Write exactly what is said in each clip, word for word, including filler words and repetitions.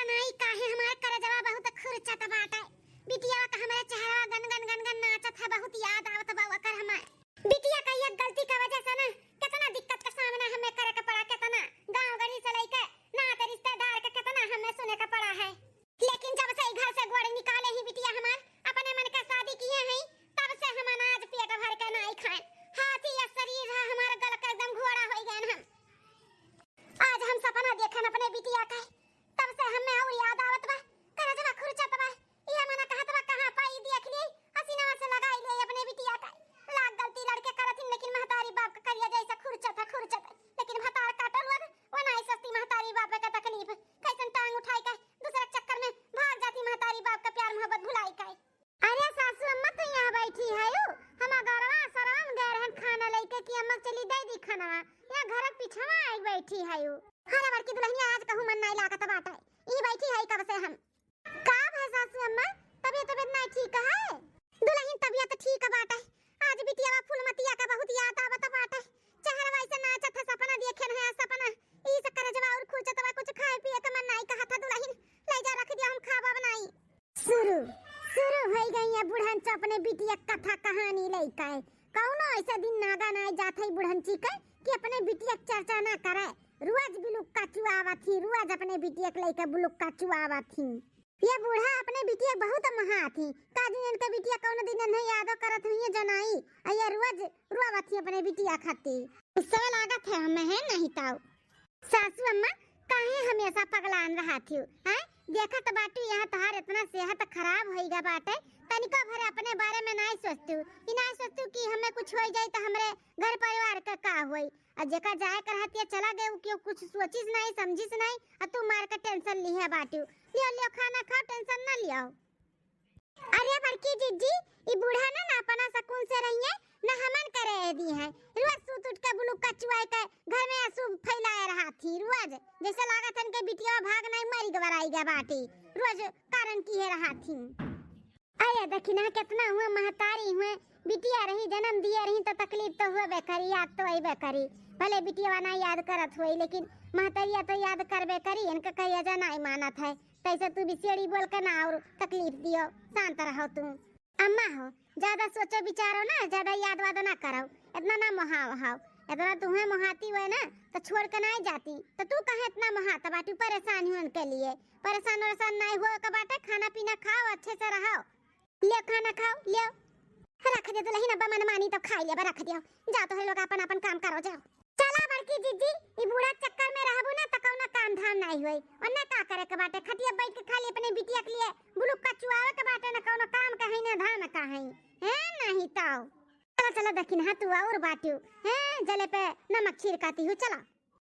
नाई काहे हमार करजवा बहुत खुरचत बाटे। बिटिया का हमरे चेहरा गन गन गन गन नाचत है, बहुत याद आवत बा ओकर हमार। बिटिया का एक गलती का वजह से ना कितना दिक्कत का सामना हमें करे के पड़ा, कितना गांव गड़ी से लेके नाते रिश्तेदार के कितना हमें सुने के पड़ा है। लेकिन जब से ई घर से गोड़ निकाले ही बिटिया हमार, अपने मन के शादी किए हैं, तब से हम अनाज पेट भर के नाई खाएन। हाथी या शरीर है हमार, गल के एकदम घोड़ा हो गए हम। आज हम सपना देखेन अपने बिटिया का, तब से हमें और याद आवत बा, करजवा खुरचत बा। ये मना कहत बा, कहाँ पाई देख ली, हसीनवा से लगाई ले अपने बिटिया का। लाख गलती लड़के करत हिन, लेकिन महतारी बाप का करिया जैसा खुरचत है, खुरचत है। लेकिन भतार काटल लोग, वो नाई सोचती महतारी बाप का तकलीफ। कैसन टांग उठाई का, दूसरे के चक्कर में भाग जाती महतारी बाप का प्यार मोहब्बत भुलाई का। अरे सासू अम्मा, तू यहाँ बैठी है यू? हम अगरवा सरवन गए रहन खाना लेके कि अम्मा चली दे दी खाना। यहाँ घर के पिछवा आई बैठी है यू। अरे बड़की दुल्हनिया, आज कहूँ मन नाई लागत बाटे। ई बैठी है कब से हम। का भय सासू अम्मा, तबियत, तबियत नाई ठीक है? दुल्हन तबियत ठीक बाटे। आज बिटियावा फूलमतिया का बहुत याद आवत बाटे। चेहरवा ऐसे नाचत है, सपना देखे है सपना। ई से करजवा और खुरचत बा, कुछ खाए पिए के मन नाई कहत है दुल्हन। ले जा रख दिया, हम खाबा बनाई। शुरू, शुरू होई गई है बुढ़न से अपने बिटिया के कथा कहानी लइके। कौनो ऐसा दिन नागा ना जात है बुढ़न ची के कि अपने बिटिया के चर्चा ना करे। रोज बुलुक्का चुआवत ही, रोज अपने बिटिया के लइके बुलुक्का चुआवत ही। ये बूढ़ा अपने बिटिया के बहुत महात ही। का दिन इनके बिटिया कौनो दिन नहीं यादो करत हुई है जनाई। आ ये रोज रोवत ही अपने बिटिया खातिर। गुस्सा लागत है हमें, है नहीं ताऊ। सासू अम्मा, काहे हमेशा पगलान रहत हियो, हैं? देखत बाटू यहाँ तोहार इतना सेहत खराब होइगा बाटे, तनिको भर अपने बारे में नाई सोचतू, ई नाई सोचतू कि हमें कुछ होई जाई त हमरे घर परिवार का का होई? आ जेकर जाए के रहत या चला गए, उ क्यों कुछ सोचिस नाई, समझिस नाई, आ तू मार के tension लिहे बाटू। लियो, लियो, खाना खाओ, tension ना लियो। अरे बड़की जिज्जी, ई बूढ़ा ना, ना अपना सकून से रहिए, ना हमन के रहे दी है। रोज सूत उठ के बुलुक्का चुआए के घर में अशुभ फैलाए रहा थी रोज। जैसे लागत हन के बिटिया भाग नहीं मरी गवराई गया बाटी। रोज कारण किहे रहा थी। अरे देखी ना, कितना हुआ महतारी हुए, बिटिया रही, जन्म दिए रही तो तकलीफ तो हुए करी, याद तो अइबे करी। भले बिटिया ना याद करत होई, लेकिन महतरिया तो याद करबे करी। इनका कहिया जा नहीं मानत है। तैसे तू बिसेड़ी बोल के ना और तकलीफ दियो, शांत रहो तू। अम्मा हो, ज्यादा सोचो विचारो ना, ज्यादा याद वाद ना करो, इतना ना मोहाओ हाओ, इतना तुम्हें मोहाती हुए ना तो छोड़ के ना जाती, तो तू कहे इतना मोहात बाटू, परेशान हुए उनके लिए, परेशान वरेशान ना हो के बाटे, खाना पीना खाओ, अच्छे से रहो, ले खाना खाओ, ले रख दे दुल्हन, अब मन मानी तो खाई ले, रख दियो, जाओ तोहरे लोग अपन अपन काम करो, जाओ। चला बड़की जिज्जी, ई बूढ़ा चक्कर में रहबू ना त कौनो काम धाम नाई होई। ओन्ने का करे के बाटे, खटिया बैठ के खाली अपने बिटिया के लिए बुलुक्का चुआवे के बाटे, ना कौनो काम का है ना धाम का है। हैं, नहीं तो। चला, चला दखिन, हाँ तू और बाटू। हैं, जले पे नमक छिड़काती हूँ, चला।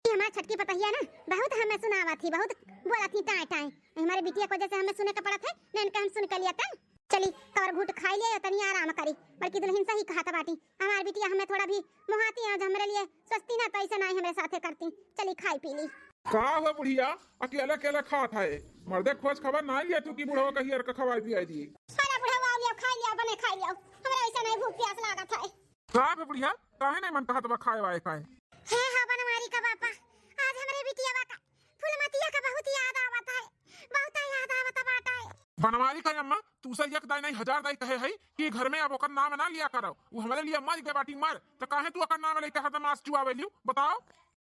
ये हमार छटकी पतहिया ना, बहुत हमें सुनावा थी, बहुत बोला थी टाय टाय। हमारे बिटिया को जैसे हमें सुने के पड़त है, ना इनका हम सुन के लिया था। चली, कवर घूट खाई लिया, तनी आराम करी। बड़की दुल्हन सही कहत बाटी, हमार बिटिया हमें थोड़ा भी मोहाती आज हमरे लिए सोचती ना, तो ऐसे ना ही हमरे साथे करती। चली, खाई पी ली। का हो बुढ़िया, अकेला अकेला खात है? मर्दे खोज खबर ना लिया तू कि बुढ़वा कहियर का खवाई पियाई दी। अरे बुढ़वा, लिया, खाई लिया, बने खाई लिया, हमरा ऐसे नहीं भूख प्यास लागत है। का हो बुढ़िया, काहे नहीं मन कहत बा खाए वाए खाए? हे हा बनवारी का बापा, आज हमरे बिटिया का फूलमतिया का बहुत याद आवत है, बहुत याद आवत बाटे। बनवारी का अम्मा, तू से एक दाई नहीं हजार दाई कहे है कि घर में अब ओकर नाम ना लिया करो, वो हमारे लिए मर गए बाटी मर, तो काहे तू ओकर नाम लेके हरदम आस चुआवे लियो, बताओ?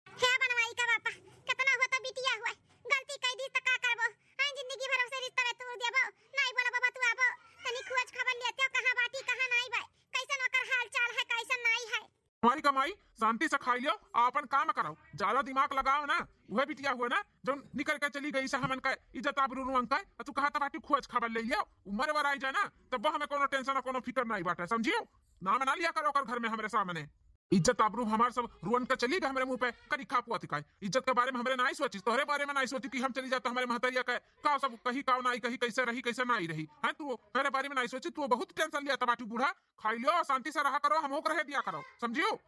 हे बनवारी का बापा, कितना हुआ तो बिटिया हुआ, गलती कई दी तो का करबो, आई जिंदगी भर से रिश्ता में तोड़ देबो, नहीं बोला बाबा तू आबो, तनी खोज खबर लेते हो कहाँ बाटी कहाँ नहीं बा, कैसन ओकर हाल चाल है कैसन नहीं है। हमारी कमाई शांति से खाई लियो, आपन काम करो, ज्यादा दिमाग लगाओ ना। उहे बिटिया हुए ना जो निकल के चली गई से हमन का इज्जत आबरू रुअन का, तू कहा था बाटी खोज खबर ले लियो, उम्र वर आई जाए ना, तब हमें कोनो tension और कोनो फिकर नहीं बाटे, समझियो? नाम ना लिया करो ओकर घर में हमरे सामने। इज्जत आबरू हमार सब रुअन के चली गए हमरे मुंह पे, करी खा पुआ तिकाई। इज्जत के बारे में हमरे नहीं सोची, तोहरे बारे में नहीं सोची कि हम चली जाते हमरे महतरिया के का सब कही, का नहीं कही, कैसे रही कैसे नहीं रही, हैं? तू मेरे बारे में नहीं सोची, तू बहुत tension लिया था बाटी बूढ़ा। खाई लियो, शांति से रहा करो, हमहू के रहे दिया करो, समझियो?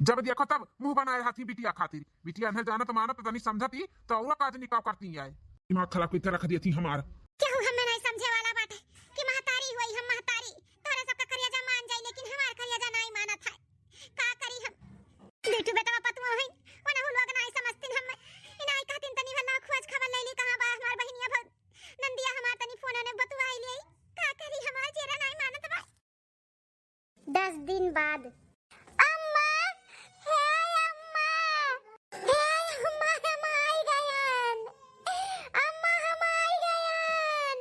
जब देखो तब मुंह बनाए रहती बिटिया खातिर। बिटिया नहीं जानत मानत तनी समझती तो और काज निकाव करती है। दिमाग खराब करके रख देती हमार। केहू हमें नहीं समझे वाला बाटे कि महतारी हुई हम महतारी, तोहरे सबका करेजा मान जाई लेकिन हमार करेजा नहीं मानत है। का करी हम? बेटू बेटवा पतुआ है, वनहु लोग नहीं समझतिन हम। इनाई कहतिन तनी भला खोज खबर ले ली कहाँ बा हमार बहिनिया भौजी। दिन बाद। अम्मा, हे अम्मा, हे अम्मा, हम आई गयन। अम्मा, हम आई गयन।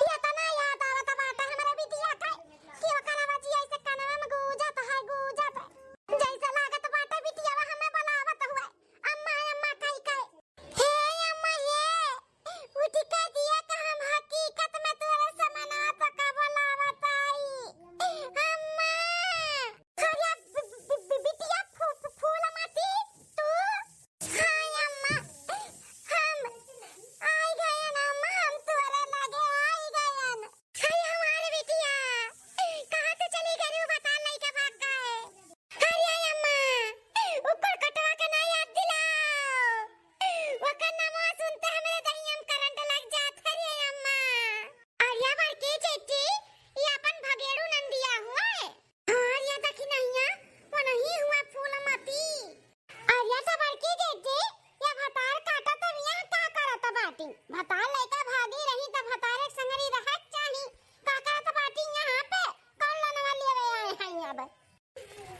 एतना याद आवत बाटे हमरे बिटिया के कि ओकर आवाज ऐसे कानवा में गूंजत है, गूंजत है। जैसे लागत बाटे बिटिया हमें बुलावत हुए, अम्मा, अम्मा कहि कहि। हे अम्मा, हे, उठ के दिया का हम हकीकत में तोरे से मनात का बुलावत आई। अम्मा, अरे बि-, बि-, बि-, बिटिया फू-, फू-, फूलमती, तू? हाँ अम्मा, हम आई गयन अम्मा, हम तोरे लगे आई गयन। हाय हमार बिटिया, कहाँ से चली गई, बता लइका भाग गए। अरे अम्मा, उ कुलकटवा के ना याद दिलाओ। ओकर नामवा सुनते हमरे दहिया में करंट लग जात है रे अम्मा। अरे बड़की चेटी, ये अपन भगेड़ू नंदिया हुआ है। हाँ, ये देखी नहिया, वो नहीं हुआ फूलमती। अरे तो बड़की चेटी, ये भतार काटा तो यहाँ का करत बाटी? भतार लइका भागी रही तो भतार एक संगरी रहत चाही। का करत बाटी यहाँ पे? कौन लनवा लेवे आए हैं अब?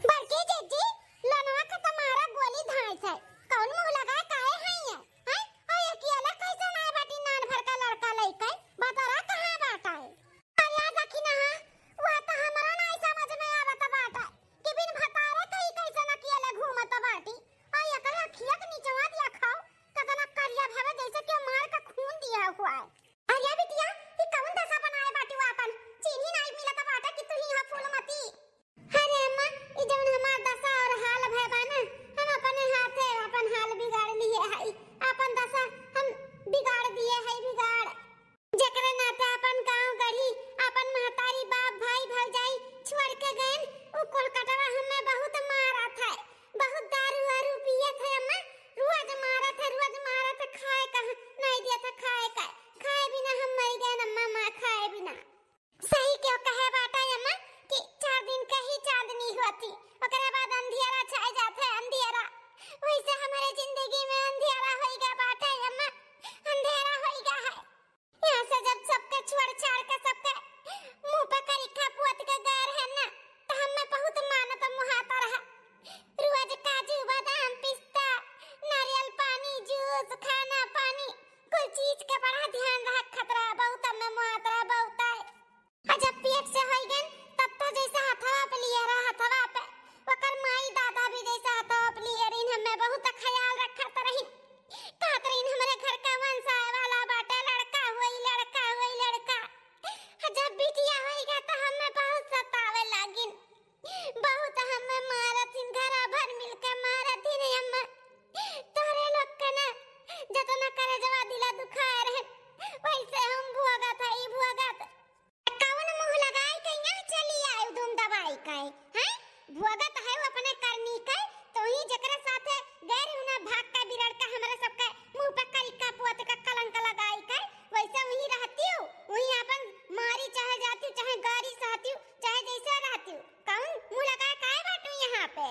बड़की जीजी, लनवा का तुम्हारा गोली धाइस है। कौन मुँह लगाए काहे हैं ये? हैं? और ये अकेला कैसे ना बाटी नान भर का लड़का लइके? भतारा कहाँ बाटा है? अरे देखी ना, वह तो हमरा ना समझ में आवत बाटा कि बिन भतारे के ही कैसे न अकेले घूमत बाटी। और एकर अखिया के निचवा दिया खाओ, कतना करिया भवे जैसे केहू मार के खून दिया हुआ है। अरे बिटिया, ई कौन दशा बनाए बाटू आपन? चीन्ही नाई मिलत बाटे कि तू ही हो फूलमती। अरे अम्मा, ई जौन हमार दशा और हाल भय बा ना, हम अपने हाथे अपन हाल बिगाड़ लिए हई। आपन दशा हम बिगाड़ दिए हई, बिगाड़। जेकरे नाते अपन गाँव गढ़ी, अपन महतारी बाप भाई भौजाई छोड़ के गएन, उ कुलकटवा हमें बहुत मारत है, बहुत दारू वारू पियत है अम्मा, रोज मारत है, रोज मारत है, खाए का नहीं देत है, खाए का, खाए बिना हम मर गएन अम्मा, माँ खाए बिना। सही क्यों कहे बाटा अम्मा कि चार दिन का ही चांदनी होती, ओकरे बाद अंधियारा छाए जात है, अंधियारा। वैसे हमारे जिंदगी में अंधियारा होइगा बाटा अम्मा, अंधेरा होइगा है। यहाँ से जब सबके छोड़ छाड़ के सबके मुंह पे करिखा पोत के गए रहे ना, तो हमें बहुत मानत मुहात रहा। रोज काजू, बादाम, पिस्ता, नारियल पानी, जूस, खाना पानी, कुल चीज के बड़ा ध्यान रहा। खतरा बहुत हमें मुहात रहा, बहुत है। और जब पेट से होई गन, तब तो जैसे हथवा पे लिए रहा, हथवा पे। ओकर माई दादा भी जैसे हथवा पे लिए रहीन, हमें बहुत ख्याल रखत रहीन। कहत रहीन, "हमरे घर का वंश आए वाला बाटे, लड़का होई, लड़का होई, लड़का।" आ जब बिटिया होई गया, तो हमें बहुत सतावे लागिन। बहुत हमें मारत हिन, घरा भर मिलके मारत हिन अम्मा। तोहरे लोग के ना, जतना करेजवा दिला दुखाए रहे, वैसे हम भोगत हई, भोगत। कौन मुंह लगाई के यहाँ चली आए दुम दबाई के, हैं? भोगत है वो अपने करनी के, तो ही जेकरे साथे गैर उन्हें भाग के बिरड़ के हमरे सबके मुंह पे करिका पोत के कलंक लगाई के, वैसे वही रहती हूँ, वही अपन मारी चाहे जाती हूँ, चाहे गारी सहती हूँ, चाहे जैसे रहती हूँ। कौन मुंह लगाए काहे बाटू यहाँ पे?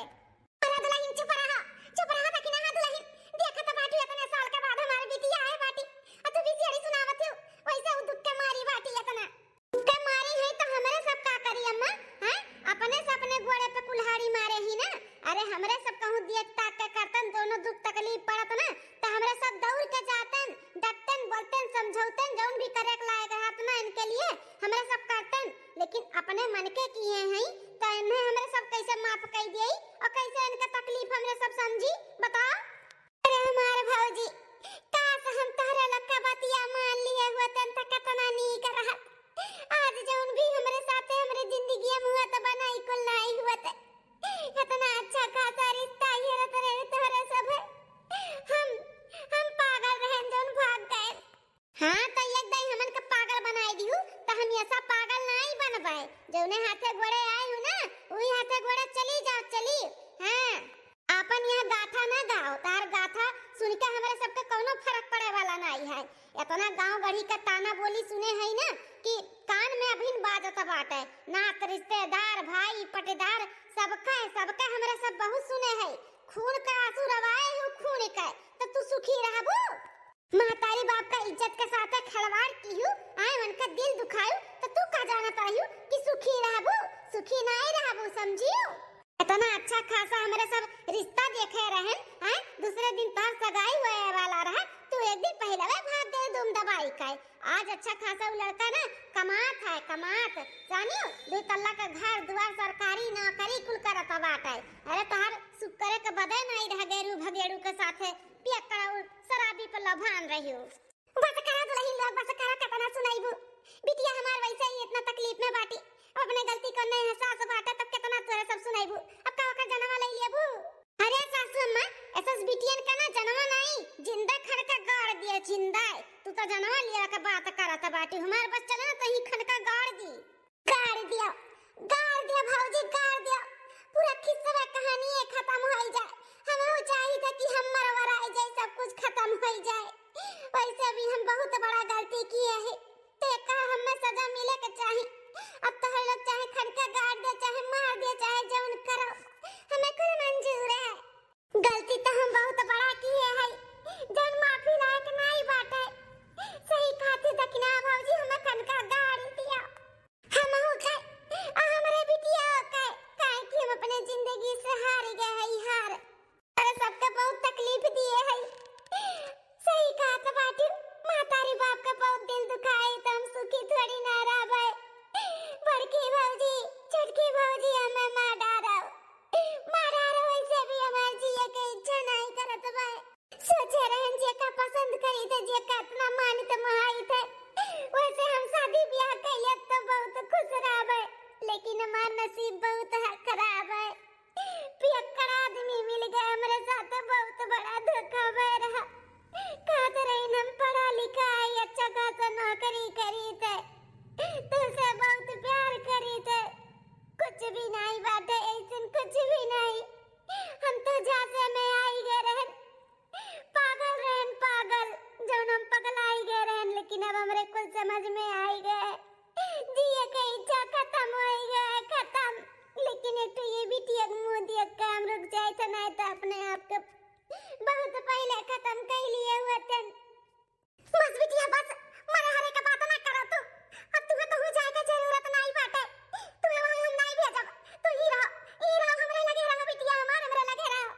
अरे दुल्हन चुप रहा, चुप रहा, देखी ना दुल्हन, देखत बाटू इतने साल के बाद हमारे बिटिया आए बाटी, और तू भी सियारी सुनावत हो, वैसे उ दुख के मारी बाटी इतना। दुख के मारी है तो हमरे सब का करी अम्मा, हैं? अपने से अपने गोड़े पे कुल्हाड़ी मारे ही ना। अरे हमरे सब कहूँ देख ताक के करतन, दोनों दुख तकलीफ पड़त ना, तो हमरे सब दौड़ के जातन, डटतन, बोलतन, समझौतन, जौन भी करे के लायक रहत ना इनके लिए, हमरे सब करतन। लेकिन अपने मन के किए हैं, तो इन्हें हमरे सब कैसे माफ कर दिए और कैसे इनका तकलीफ हमरे सब समझी, बताओ? अरे हमार भौजी, काश हम तोहरे लोग का बतिया मान लिए होतन त कितना नीक रहत। आज जौन भी हमरे साथे हमरे जिंदगी में हुआ त बनाई कुल नाई हुआ त इतना अच्छा खासा रिश्ता ये रत रहे तोहरे सब है। हम, हम पागल रहन जौन भाग गए। हाँ, तो एक दाई हमन के पागल बनाए दिहु, तो हम ऐसा पागल नाई बनबे। जौने हाथे गोड़े आए हूँ ना, वही हाथे गोड़े चली जाओ, चली। हाँ, आपन यहाँ गाथा ना गाओ, तार गाथा सुन के हमरे सबके कौनो फर्क पड़े वाला नाई है। इतना गाँव गढ़ी का ताना बोली सुने है ना कि कान में अभिन बाजत बाटे। नात रिश्तेदार, भाई पटेदार, सबके, सबके हमरे सब बहुत सुने है। खून का आंसू रवाए हूँ खून के, तो तू सुखी रहबू? महतारी बाप का इज्जत के साथे खिलवाड़ किहू, आए उनका दिल दुखायू, तो तू का जानत रहियो कि सुखी रहबू, सुखी नाई रहबू, समझियो? इतना अच्छा खासा हमरे सब रिश्ता देखे रहन, हैं? दूसरे दिन तोहार सगाई होए वाला रहे, तू एक दिन पहिले भाग गए धूम दबाई के। आज अच्छा खासा उ लड़का ना कमात है, कमात, जानियो, दुई तल्ला का घर दुआर, सरकारी नौकरी कुल करत बाटे। अरे तोहार सुख करे के बदे नाई रह गए रू भगेड़ू के साथे, पियक्कड़ और शराबी पे लभान रहियो। बस करा दुलहिन लोग, बस करा, केतना सुनाइबू। बिटिया हमार वैसे ही इतना तकलीफ में बाटी, अब अपने गलती करने एहसास बाटे, तब केतना तोरे सब सुनाइबू। अब का ओकर जनवा ले लेबू? अरे सासू अम्मा, ऐसा बिटियन का ना जनवा नाई, जिंदा खनका गाड़ दिया, जिंदा। तू तो जनवा लिया का बात करत बाटी, हमार बस चला ना तही खनका गाड़ दी। गाड़ दिया, गाड़ दिया भौजी, गाड़ दिया। पूरा खिस्सा कहानी ये खत्म होई जाए। हमहू चाहित है कि हम मरवराई जाए, सब कुछ खत्म होई जाए। वैसे भी हम बहुत बड़ा गलती किए हैं, तो एकर हमें सजा मिले के चाही। अब तो हम लोग चाहे खनका गाड़ दे, चाहे मार दे, चाहे जौन करो, हमें कुल मंजूर है। गलती तो हम बहुत बड़ा किए है, जौन माफी लायक नाई बाटे। सही खातिर दखिना भौजी हमें खनका गाड़ दिया। हमहू खाए, आ हमरे बिटिया खाए, काहे कि हम अपने जिंदगी से हार गए हई, हार। अरे सबके बहुत तकलीफ दिए हई। सही कहत बाटू, महतारी बाप का बहुत दिल दुखाए, त हम सुखी थोड़ी ना रहबे। बड़की भौजी, छोटकी भौजी हमें मार डारो, मार डारो, वैसे भी हमार जिए के इच्छा नहीं करत बा। सोचे रहन जेका पसंद करी थे, जेका इतना मानित मोहाई थे, वैसे हम शादी ब्याह कैले तो बहुत खुश रहबे, लेकिन हमार नसीब बहुत है खराब है। पियक्कड़ आदमी मिल गए हमरे साथ, बहुत बड़ा धोखा भय रहा। कहत रही हम पढ़ा लिखा है, अच्छा खासा नौकरी करी थे, तुझसे बहुत प्यार करी थे, कुछ भी नहीं बाटे ऐसन, कुछ भी नहीं। हम तो झांसे में आई गए रहन, पागल रहन पागल, जौन हम पगलाई गए रहन, लेकिन अब हमरे कुछ समझ में आई गए। जिए के इच्छा खत्म होई गए, खत्म। लेकिन एक ठो ये बिटिया के मुंह देख के हम रुक जाए थे, नहीं तो अपने आप के बहुत पहले खत्म कर लिए हुए थे। बस बिटिया बस, मरे हरे के बात ना करा तू। अब तुहे तो हुई जाए के जरूरत नहीं बाटे, तुहे वहीं हम नहीं भेजब। तू ही रहो, ही रहो, हमरे लगे रहो बिटिया हमार, हमरे लगे रहो।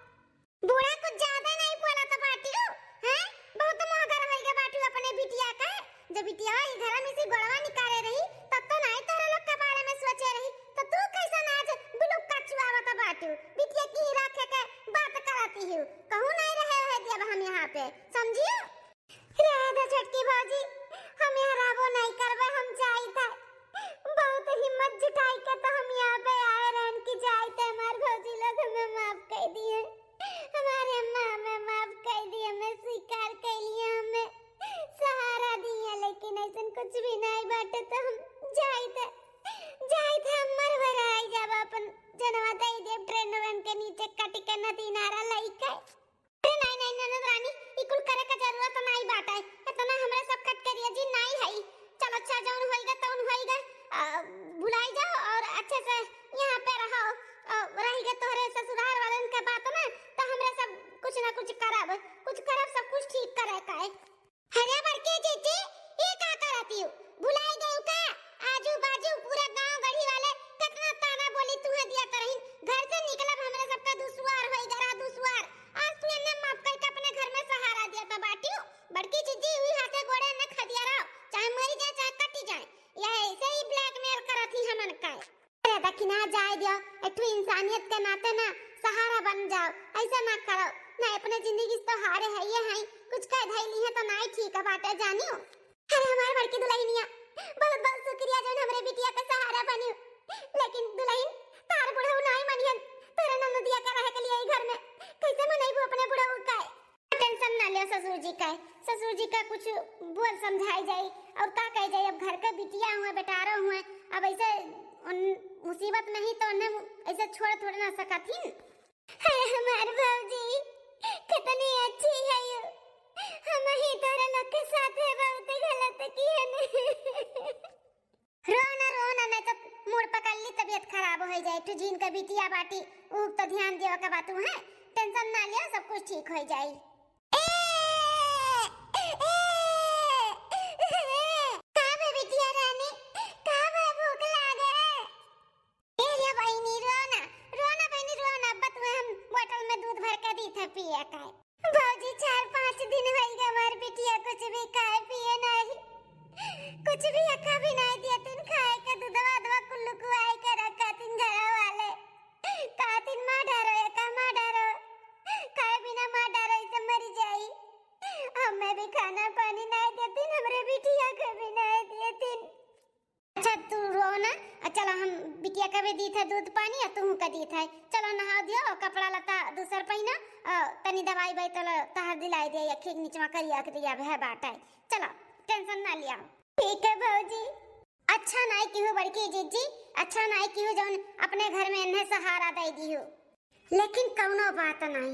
बूढ़ा कुछ ज्यादा नहीं बोलत बाटियो, हैं? बहुत मोहगर होइगा बाटियो अपने बिटिया का। जब बिटिया ई घर में से गोड़वा निकाले रही, तब तो नहीं तोहरे लोग के बारे में सोचे रही, तो तू कैसन आज बिलुक का चुआवत बाटियो? बिटिया की राखे के बात करती हो, कहूँ नहीं रहे, रहे दिया हम यहाँ पे, समझियो? रहे दे छोटकी भौजी, हम यहाँ रहबो नहीं करबे, हम जाइत है। बहुत हिम्मत जुटाई के तो हम यहाँ पे आए रहन कि जाइत है, हमार भौजी लोग हमें माफ कर दिए, हमारे अम्मा हमें माफ कर दिए, हमें स्वीकार कर लिए, हमें सहारा दिए, लेकिन ऐसन कुछ भी नहीं बाटे तो हम जाइत है, जाइत है, हम मर भराई जाब, अपन जनवा दे देब ट्रेन वेन के नीचे कट के नदी नारा लइके। अरे नाई, नाई, ननद रानी, ई कुल करे के जरूरत नाई बाटे। इतना हमरे सब कट करिया जी नाई हई। चल अच्छा, जौन होइगा, तौन होइगा, अ, भुलाई जाओ और अच्छे से यहाँ पे रहो। अ, रहिगा तोहरे ससुराल वालन के बात ना, तो हमरे सब कुछ ना कुछ करब, कुछ करब, सब कुछ ठीक करे का है। अरे बड़के जीजी, ई का करत यू? भुलाई गयू का? आजू बाजू पूरा गांव गढ़ी वाले कितना ताना बोली तुहे दिया करहिन। घर से निकलब हमरे सबका दुश्वार होई गरा दुश्वार। आज तू एन्ने माफ करके अपने घर में सहारा दिया त बाटियो। बड़की जीजी हुई हाथे गोड़े ने खदिया रहो, चाहे मरी जाए चाहे कटी जाए। यह ऐसे ही ब्लैकमेल करत ही हमन का। अरे दखिना जाए दियो, एक ठो इंसानियत के नाते ना सहारा बन जाओ, ऐसा ना करो ना, अपने जिंदगी से तो हारे है ये है, कुछ कह धैली है तो नाई ठीक बाटे जानियो। अरे हमार बड़की दुल्हनिया, बहुत बहुत शुक्रिया जौन हमरे बिटिया के सहारा बनियो, लेकिन दुल्हन तार बुढ़ऊ नाई मनियन, तोरे ननदिया के रहे के लिए ई घर में कैसे मनैबू अपने बुढ़ऊ का? टेंशन ना लियो ससुर जी का, ससुर जी का कुछ बोल समझाई जाई और का कही जाई, अब घर के बिटिया हुए, बेटारो हुए, अब ऐसे उन मुसीबत नहीं तो उन्हें ऐसे छोड़ थोड़े ना सकत ही। अरे हमार भौजी कितनी अच्छी है यू, हम ही तोरे लोग के साथ है बहुत गलत किए ने। रो ना, रो ना, नहीं तो मूड पकड़ ली, तबीयत खराब हो जाए। तू जिनका बिटिया बाटी, ऊ तो ध्यान देवे के बात है, टेंशन ना लियो, सब कुछ ठीक हो जाई। ए, ए, ए, का बे बिटिया रानी, का बे खाए पिए नाही, कुछ भी अखा भी नाही दियतिन, खाए के दूधवा दवा कुल्लू कुआई के रखतिन घरा वाले। कहतिन, "माँ डरो, एका माँ डरो, खाए बिना माँ डरो, इसे मरी जाई।" हमें भी खाना पानी नाही देतिन, हमरे बिटिया के भी नाही देतिन। अच्छा, तू रो ना, आ चलो हम बिटिया के भी दीत है दूध पानी, आ तू का दीत है। चलो नहा दियो, और कपड़ा लता दूसर पहिना, और तनी दवाई बाई तलो तहर दिलाई दिया, या खीक निचवा करिया के दिया भे बाटे। चलो, tension ना लिया। ठीक है भौजी। अच्छा नाई किहू बड़की जिज्जी, अच्छा नाई किहू जौन अपने घर में इन्हें सहारा दे दिहू। लेकिन कौनो बात नाई,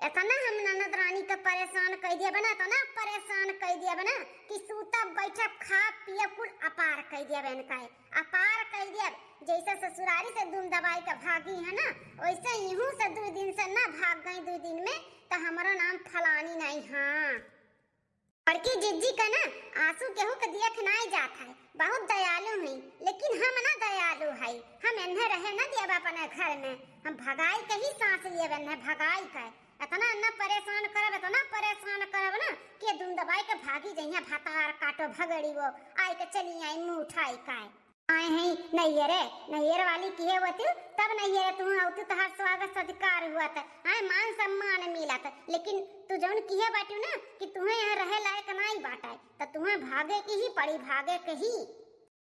इतना हम ननद रानी के परेशान कई दिया बना, इतना परेशान कई दिया बना कि सूतब बैठब खाब पियब कुल अपार कई दिया बहन का, अपार कई दिया। जैसे ससुरारी से दुम दबाई के भागी है ना, वैसे इहू से दो दिन से ना भाग गई, दो दिन में तो हमारा नाम फलानी नाई। हाँ। बड़की जिज्जी का ना आंसू केहू के देख नाई जात है, बहुत दयालु हैं, लेकिन हम ना दयालु है, हम एन्हे रहे ना दियब अपने घर में, हम भगाई के ही सांस लियब, एन्हे भगाई के, इतना ना परेशान करब, इतना परेशान करब ना कि दुम दबाई के भागी जइहें भतार काटो भगड़ी वो, आई के चली आई मुंह उठाई का। आए हैं नैहरे, नैहर वाली किहे होती, तब नैहरे तू अउतू, तहार स्वागत सत्कार हुआ था, आए मान सम्मान मिला था, लेकिन तू जौन किहे बाटू ना कि तुहे यहाँ रहे लायक नाई बाटा, त तुहे भागे के ही पड़ी, भागे के ही।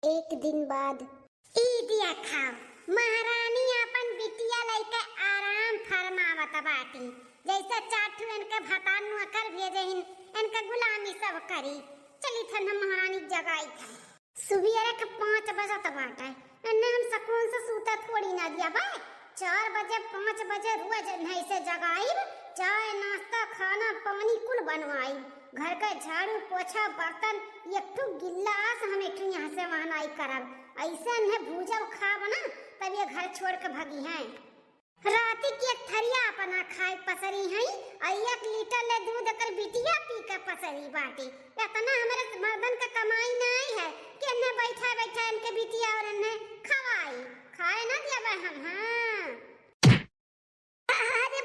एक दिन बाद। ई दिया खाओ, महारानी अपन बिटिया लइके आराम फरमावत बाटी, जैसे चार ठू इनके भतार नौकर भेजे हिन, इनके गुलामी सब करी। चली थन हम महारानी जगाई थन। सुबेरे के पाँच बजत बाटे, एन्ने हम सकून से सूते थोड़ी ना दिया बा। चार बजे, पाँच बजे रोज एन्ने से जगाइब, चाय, नाश्ता, खाना, पानी कुल बनवाइब। घर के झाड़ू, पोछा, बर्तन, एक ठो गिलास हम एक ठो यहाँ से वहाँ नाई करब। ऐसे एन्ने भूजब खाब ना, तब ये घर छोड़ के भगी हैं। राती के एक थरिया अपना खाए पसरी हई, और एक लीटर ले दूध एकर बिटिया पी के पसरी बाटी। इतना हमरे मर्दन के कमाई नाई है कि एन्ने बैठा बैठा इनके बिटिया और एन्ने खवाई, खाए ना देबे हम। हाँ। अरे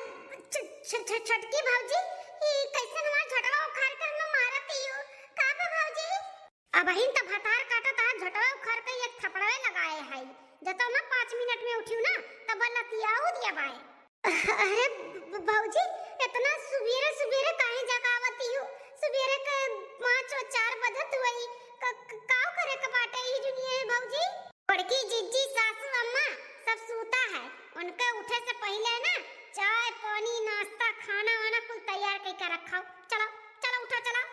छ-, छ-, छ-, छोटकी भौजी, ई कैसन हमार झोटवा उखाड़ के हमें मारत हियो? का बा भौजी? अबहिन त भतार काटत आ, झोटवा उखाड़ के एक थपड़वे लगाए हई। जतौ ना पाँच मिनट में उठियो ना, तब लतियाऊ दिया बाए। अरे ब-, भौजी, इतना सुबेरे सुबेरे काहे जगावती हो? सुबेरे के पाँच और चार बजत हुई। क-, क-, काव करे के बाटे ई दुनिया में भौजी? बड़की जिज्जी, सासू अम्मा सब सूता है, उनके उठे से पहिले ना चाय पानी नाश्ता खाना वाना कुल तैयार कइके रखाओ। चलो, चलो उठो, चलो।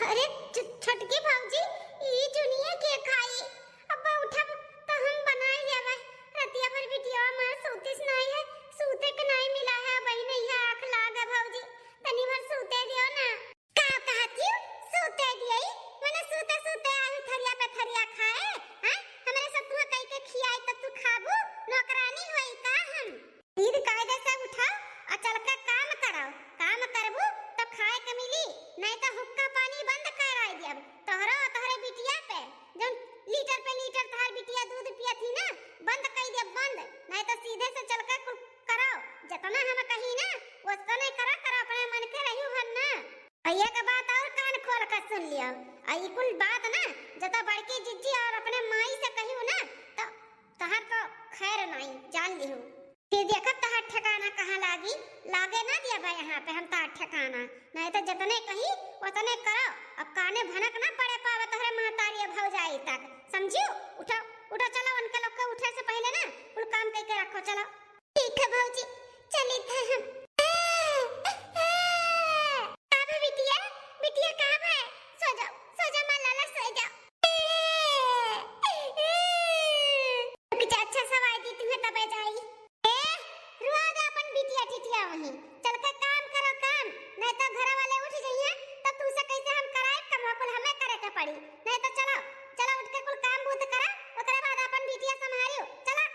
अरे छ-, छोटकी भौजी, ई जुनिया के खाई? अब्बा उठब त हम बनाए लेबै। रतिया भर बिटिया मार सूतिस नाई है, सूते के नाई मिला है, अबही नैया आँख लाग है भौजी, तनी भर सूते दियो ना। का कहती हो? सूते दियई? मने सूते सूते आलू थरिया पे थरिया खाए? हैं? हमरे सतुआ कई के खियाई त तू खाबू? नौकरानी होई का हम? सीध कायदे से उठाओ और चल के काम करो। काम करबू तो खाए के मिली, नहीं तो हुक्का पानी बंद कराई देब। तोहरो और तोहरे बिटिया पे, जौन लीटर पे लीटर तोहार बिटिया दूध पियत ही ना, बंद कई देब बंद, नहीं तो सीधे से चल के कुल करो। जितना हम कही ना, उतने करा करो, अपने मन के रही भर ना। भैया के बात और कान खोल के सुन लियो। आ ई कुल बात ना, जब बड़की जिज्जी और अपने माई से कहियो ना, तो तहार तो खैर नाई, जान लिहू। फिर देखब तहार ठिकाना कहाँ लागी, लागे ना दिया बा यहाँ पे हम तहार ठिकाना। नहीं तो जतने कही, उतने करो। अब काने भनक ना पड़े पावे तोहरे महतारी भौजाई तक, समझियो? उठो, उठो, चलो, उनके लोग के उठे से पहले ना कुल काम कइके रखो, चलो। ठीक है भौजी, चलित है हम। का बा बिटिया? बिटिया का बा? सो जाओ, सो जाओ, माँ लाला, सो जाओ। रुक जा, अच्छा सवाई दी तुम्हें तबे जाई। ए, रुआ दे अपन बिटिया टिटिया वहीं। चल के काम करो काम, नहीं तो घर वाले उठ जाइए, तो तू से कैसे हम कराए, कमवा कुल हमें करे के पड़ी। नहीं तो चलो, चलो उठ के कुल काम बूत करा, ओकरे बाद अपन बिटिया संभालियो। चलो।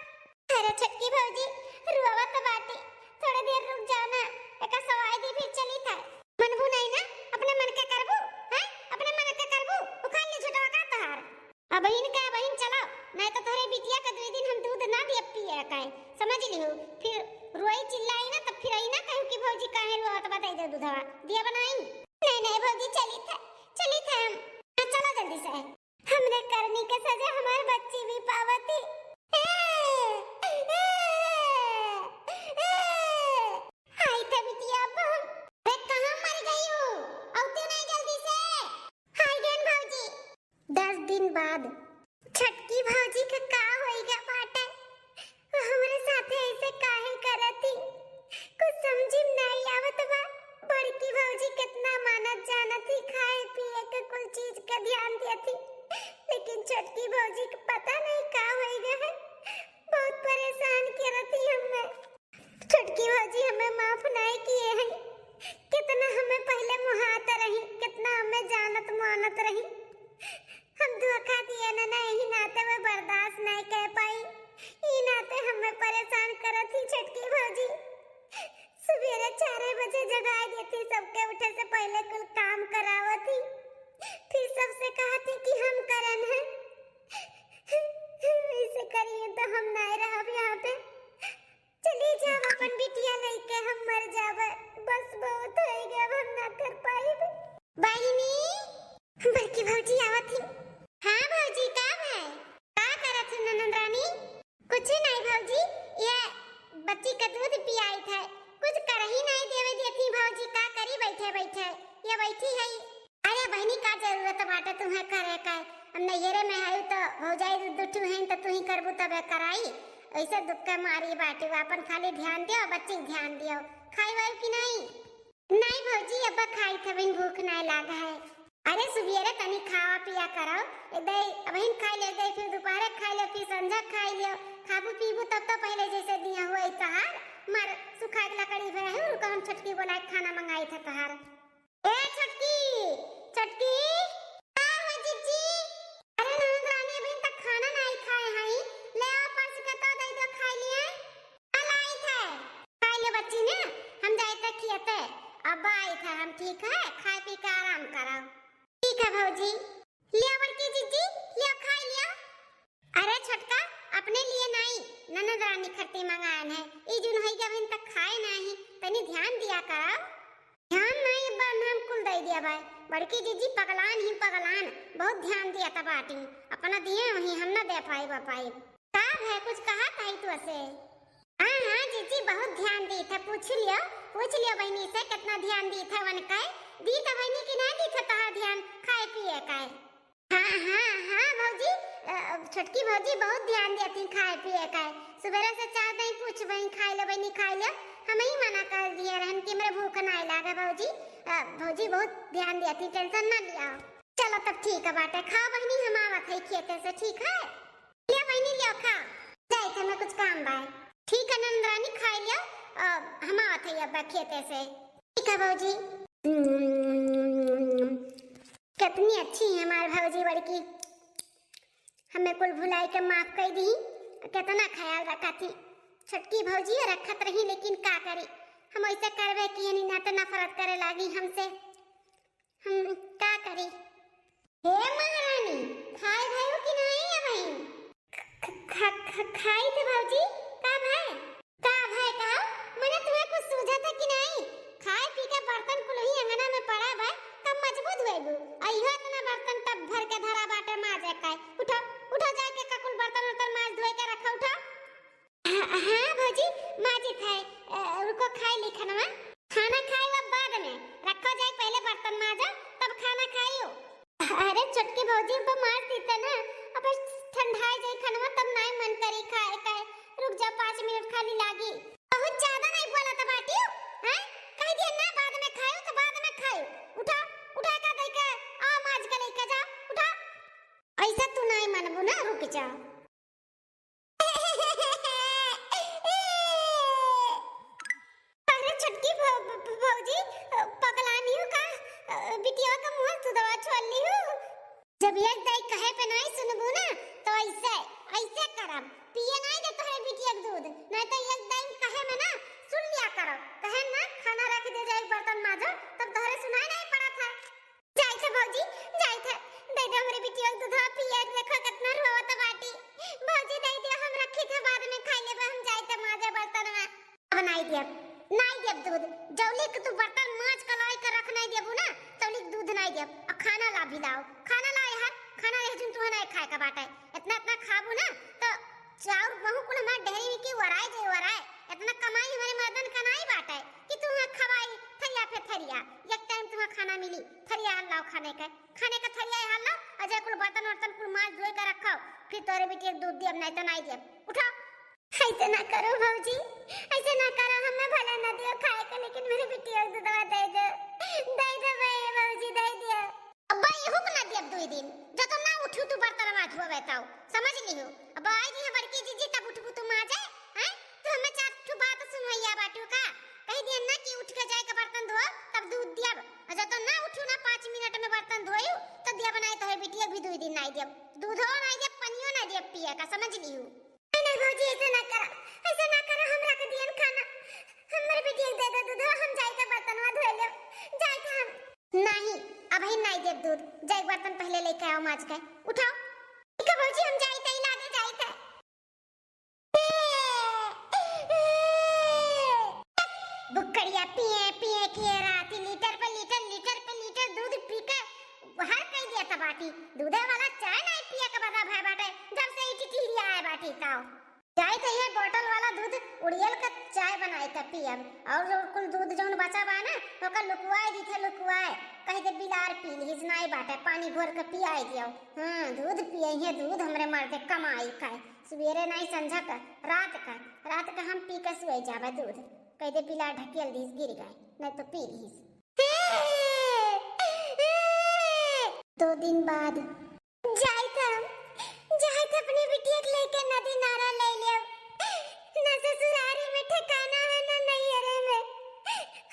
अरे छोटकी भौजी, रुआवत बाटी, थोड़े देर रुक जाओ ना, एका सवाई दी फिर चली था। मनबू नहीं ना, अपने मन के करबू, हैं? अपने मन के करबू, उखाड़ ले झुटवा का तहार। अबहिन का अबहिन चलो, नहीं तो तोहरे बिटिया के दुई दिन हम दूध ना दिए पिए काहे, समझ लिहू? फिर रोई चिल्लाई ना, तब फिर आई ना कहू कि भौजी काहे रुआवत बताई दे दूधवा, दिया बनाई। नहीं, नहीं भौजी, चली था, चली थे हम। हाँ, चला जल्दी से। हमरे करनी के सजा हमार बच्ची भी पावती। ए, ए, ए, हाय थे बिटिया, अब हम, अरे कहाँ मर गई हो? औती नहीं जल्दी से। हाय गन भौजी। दस दिन बाद। छोटकी भौजी के का होइगा बाटे? वो हमरे साथे ऐसे काहे करत ही? कुछ समझी में नाई आवत बा। बड़की भौजी कितना मानत जानत ही, खाए पिए के कुल चीज के ध्यान देत ही, लेकिन छोटकी भौजी के पता नहीं का होइगा है। बहुत परेशान करत ही हमें। छोटकी भौजी हमें माफ नाई किए हैं। कितना हमें पहले मुहात रही, कितना हमें जानत मानत रही। हम धोखा दिए न, न यही नाते वो बर्दाश्त नाई कर पाई। ई नाते हमें परेशान करत ही छोटकी भौजी। सुबेरे चार बजे जगाए देती, सबके उठे से पहले कुल काम करावत ही, फिर सबसे कहत ही कि हम करन है। ऐसे करिए तो हम नाई रहब यहाँ पे। चली जाओ अपन बिटिया लेके, हम मर जाबे। बस बहुत होइगा, अब हम ना कर पाइब। बहिनी, बड़की भौजी आवत ही। हाँ भौजी, का भय? का करत ही ननद रानी? कुछ नहीं भौजी, ये बच्ची का दूध पियाई थे, कुछ करही नहीं देवे देती भौजी, का करी बैठे बैठे, ये बैठी है। अरे बहिनी, का जरूरत बाटे तुम्हें करे का? हम नैहरे में हई तो भौजाई दू, दू ठू हैं तो तू ही करबू तबे कराई। ऐसे दुख के मारी बाटी, वो अपन खाली ध्यान दियो, बच्ची के ध्यान दियो। खाई वाई कि नहीं? नहीं भौजी, अब खाई थे, अबहिन भूख नहीं लागा है। अरे सुबेरे तनी खावा पिया करो, एक दाई अबहिन खाई ले, एक दाई फिर दोपहरे खाई ले, फिर संझा खाई लियो। खाबू पीबू तब तो पहले जैसे दिया हुआ ही तहार। मार सुखा के लकड़ी भे है, रुको हम छोटकी बोला के खाना मंगाई थे तहार। ए छोटकी, छोटकी। का हो जिज्जी? अरे ननद रानी अबहिन तक खाना नहीं खाए हई, ले आओ परस के तो दे दो खाई लिए। चल आई थे। खाई ले बच्ची ने, हम जाए थे खियते। अब आई थे हम, ठीक है, खाए पी के आराम करो। ठीक है भौजी। लिया बड़की जिज्जी, लिया खाई लिया। अरे छोटका, अपने लिए नाई, ननद रानी खरती मंगायन है। ई जुन होई गवन तक खाए नाही, तनी ध्यान दिया करा। ध्यान नाई, बन हम कुल दे दिया भाई। बड़की जिज्जी पगलान ही पगलान, बहुत ध्यान दिया था बाटी। अपना दिए वही हम ना दे पाई बा पाई। का है, कुछ कहा ताई तू असे? हाँ, हाँ, जिज्जी बहुत ध्यान दी था, पूछ लियो, पूछ लियो बहिनी से कितना ध्यान दी था वन का। दी था बहिनी कि ना दी था तोहार ध्यान खाए पिए का? हाँ, हाँ, हाँ भौजी, अ, छोटकी भौजी बहुत ध्यान देती खाए पिए का। सुबेरे से चार दाई पूछ बहिन खाए ले बहिनी खाए ले, हम ही मना कर दिए रहन कि मेरे भूख ना लागे भौजी। अ, भौजी बहुत ध्यान देती, tension ना लिया। चलो तब ठीक है बाटे, खाओ बहिनी, हम आवत है खेते से, ठीक है? लिया बहिनी, लिया खा। जाए थे, मैं कुछ काम बाय। ठीक है ननद रानी, खाई लिया, अ, हम आवत है अब खेते से। ठीक है भौजी। कितनी अच्छी है हमार भौजी बड़की, हमें कुल भुलाई के माफ कर दी, कितना ख्याल रखा थी। छोटकी भौजी रखत रही, लेकिन का करी, हम ऐसे करबे किए नहीं ना तो नफरत करे लागी हमसे। हम का करी? हे महारानी, खाए भयो कि नाही अबहिन? ख-, ख-, ख-, खाई थे भौजी, का भय? का भय का? मने तुम्हें कुछ सूझत है कि नाही? खाए पी के बर्तन कुल ही अंगना में पड़ा बा, तब मजबूत होएगू। आ इहो इतना बर्तन टब भर के धरा बाटे माजे का। उठो, उठो जाके का कुल बर्तन उर्तन माज धोए के रखो, उठो। हाँ, हाँ भौजी, माजित है। अ, रुको, खाई ली खानवा। खाना खाई अब बाद में, रखो जाए, पहले बर्तन माजो, तब खाना खाइयो। अरे छोटकी भौजी, अब माज दीते ना, अब ठंडाए जाए खानवा, तब नाई मन करी खाए का। रुक जाओ, पाँच मिनट खाली लागी। बहुत ज्यादा नहीं बोला था बाटी, हैं? कह दिया ना बाद में खायो तो बाद में खायो। उठा, उठा का दे के, आओ माज के लेके जाओ, उठा। ऐसा तू नाई मानबू ना, रुक जाओ। अरे छोटकी भौ-, भौ-, भौजी, अ, पगलानी हो का? अ, बिटिया का मुंह से दवा छोड़ ली हो। जब एक दाई कहे पे नहीं सुनबू ना, तो ऐसे, ऐसे करब। पिए नहीं दे तोहरे बिटिया के दूध, नहीं तो एक दाई कहे में ना सुन लिया करो। कहे ना खाना रख दे जाए, बर्तन माजो, तब तोहरे सुनाई नहीं पड़ा था। जाई थे भौजी, जाई थे, दे दे हमरे बिटिया के दूधवा पिए, देखो कितना रोवत बाटी। भौजी दे दे, हम रखी थे, बाद में खाई लेबे, हम जाई थे माजे बर्तन में। अब नाई देब, नाई देब दूध, जौली के तू बर्तन माज के लाई के रख नाई देबू ना, तौली के दूध नाई देब। आ खाना ला भी लाओ, खाना लाओ यार, खाना रह जुन तुहा नाहीं खाए का बाटे। इतना, इतना खाबू ना, तो चाउर महू कुल हमार डेहरी में की वराए जे वराए। इतना कमाई हमारे मर्दन का नाहीं बाटे कि तुहा खवाई थरिया पे थरिया। एक टाइम तुहा खाना मिली, थरिया हाल लाओ खाने के, खाने का थरिया हाल लाओ, और जे कुल बर्तन वर्तन कुल माज धोए के रखो, फिर तोरे बेटी एक दूध दियब, नाहीं तो नाहीं दियब। उठाओ। ऐसे ना करो भौजी, ऐसे ना करो, हमें भले ना दियो खाए के, लेकिन मेरे बिटिया के दूधवा दे दो, दे दो बे भौजी, दे दियो। अब्बा, एहू के ना दियब दुई दिन, जब तो ना उठू तू बर्तनवा धोवे तौ, समझ लिहू। अब आई जी बड़की जीजी, तब उठबू तू माजे, हैं? तू हमें चार ठू बात सुनवैया बाटू का? कही दिया ना कि उठ के जाए के बर्तन धो, तब दूध दियब। और जब तो ना उठू ना पाँच मिनट में बर्तन धोयू, तो दियब नाहीं तो है बिटिया भी दुई दिन नाहीं दियब। दूधो नाहीं दियब, पनियो नाहीं दियब पिए का, समझ लिहू। नहीं, नहीं भौजी, ऐसे ना करा, ऐसे ना करा, हमरा के दियन खाना, हमरे बिटिया के दे दो दूधवा, हम जाई के बर्तनवा धोए लेब, जाई के हम। नहीं, अबहिन नाहीं देब दूध, जाई के बर्तन पहले लेके आओ माज के, उठाओ। ठीक है भौजी, हम जाई थे, ला दे जाई थे। बुकड़िया पिए पिए के राती लीटर पे लीटर, लीटर पे लीटर दूध पी के हर कई दिया था बाटी। दूधे वाला चाय नाहीं पिए के बदा भय बाटे, जब से ई टिटिहरी आए बाटी ताओ। जाई त ये बोतल वाला दूध उड़ियल के चाय बनाई के पियब, और जो कुल दूध जौन बचा बा ना, ओकर लुकवाए दीथे, लुकवाए। कही दे बिलार पी लीस, नाहीं बाटे, पानी घोर के पियाई दियो। हाँ, दूध पिए है, दूध हमरे मर्दे कमाई खाए, सुबेरे नाहीं, संझा का, रात का, रात का हम पी के सोए जाबे दूध। कही दे बिलार ढकेल दीस, गिर गए, नाहीं तो पी लीस। दो दिन बाद जाइत हम, जाइत अपने बिटिया के लेके नदी नारा ले लेब। न ससुरारी में ठिकाना है, न नैहरे में।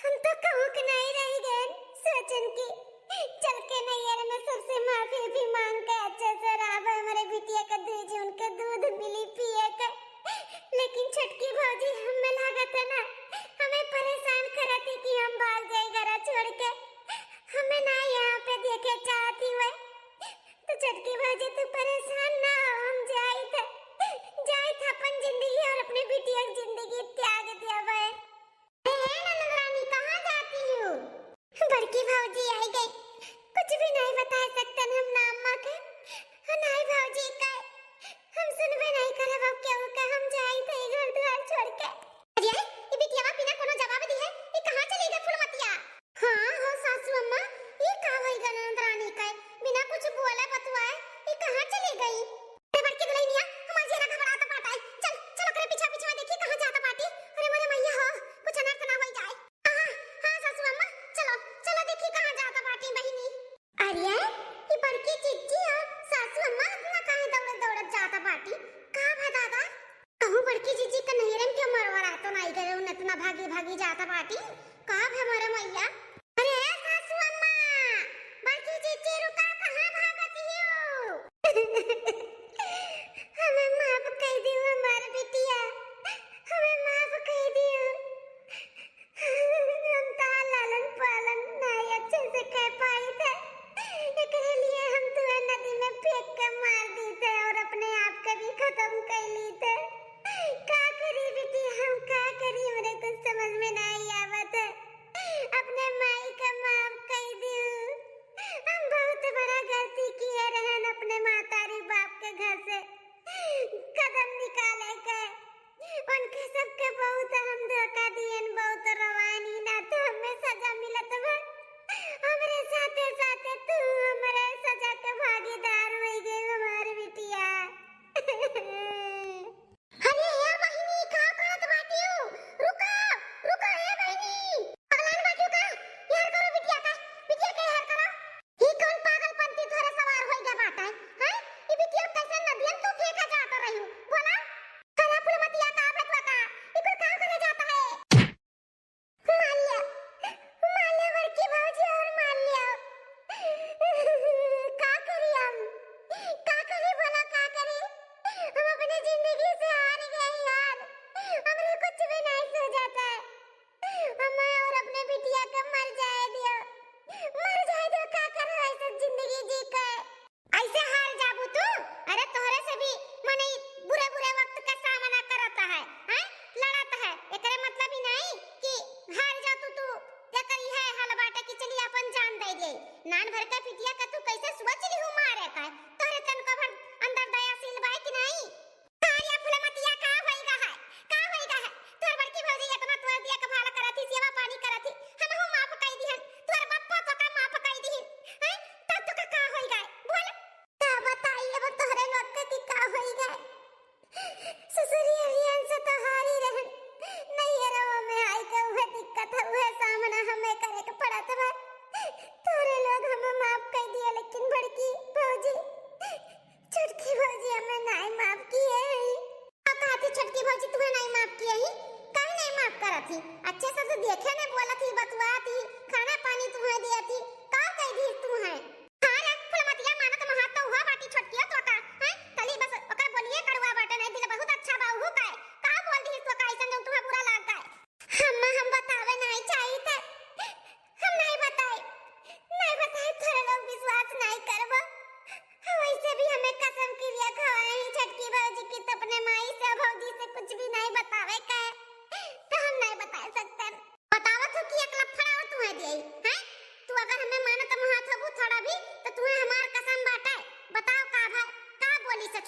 हम तो कहूँ के नाहीं रह गए, सोचन की चल के नैहर में सबसे माफी भी मांग के अच्छे से रहब। हमरे बिटिया के दुई जून के दूध मिली पिए के। लेकिन छोटकी भौजी, हमें लागत है ना, हमें परेशान करती कि हम भाग जाए घर छोड़ के। हमें ना यहाँ पे देखे चाहती हुए। तो छोटकी भौजी, तू परेशान ना हो, हम जाइत है, जाइत है अपन जिंदगी और अपने बिटिया की जिंदगी त्याग दिया भाई। अरे हे ननद रानी, कहाँ जाती हो? बड़की भौजी आई गई, कुछ भी नाहीं बताए सकतन हम ना अम्मा के, और ना ही भौजी का। हम सुनबे नाहीं करब अब केहू के, हम जाइत है घर द्वार छोड़ के। अरे, ई बिटियावा बिना कोनो जवाब दिहे, ई कहाँ चली गई फुलमतिया? हाँ हो सासू अम्मा, ई का होई गनंद रानी का? बिना कुछ बोले बतुआए, ई कहाँ चली गई? अरे बड़की दुल्हनिया, हमार जियरा घबरात बाटे। चल, चल ओकरे पीछा पीछा देखी कहाँ जात बाटी। अरे मोरे मैया हो, कुछ अनर्थ ना होई जाए। हाँ, हाँ सासू अम्मा, चलो, चलो देखी कहाँ जात बाटी बहिनी। अरे, ई बड़की जीजी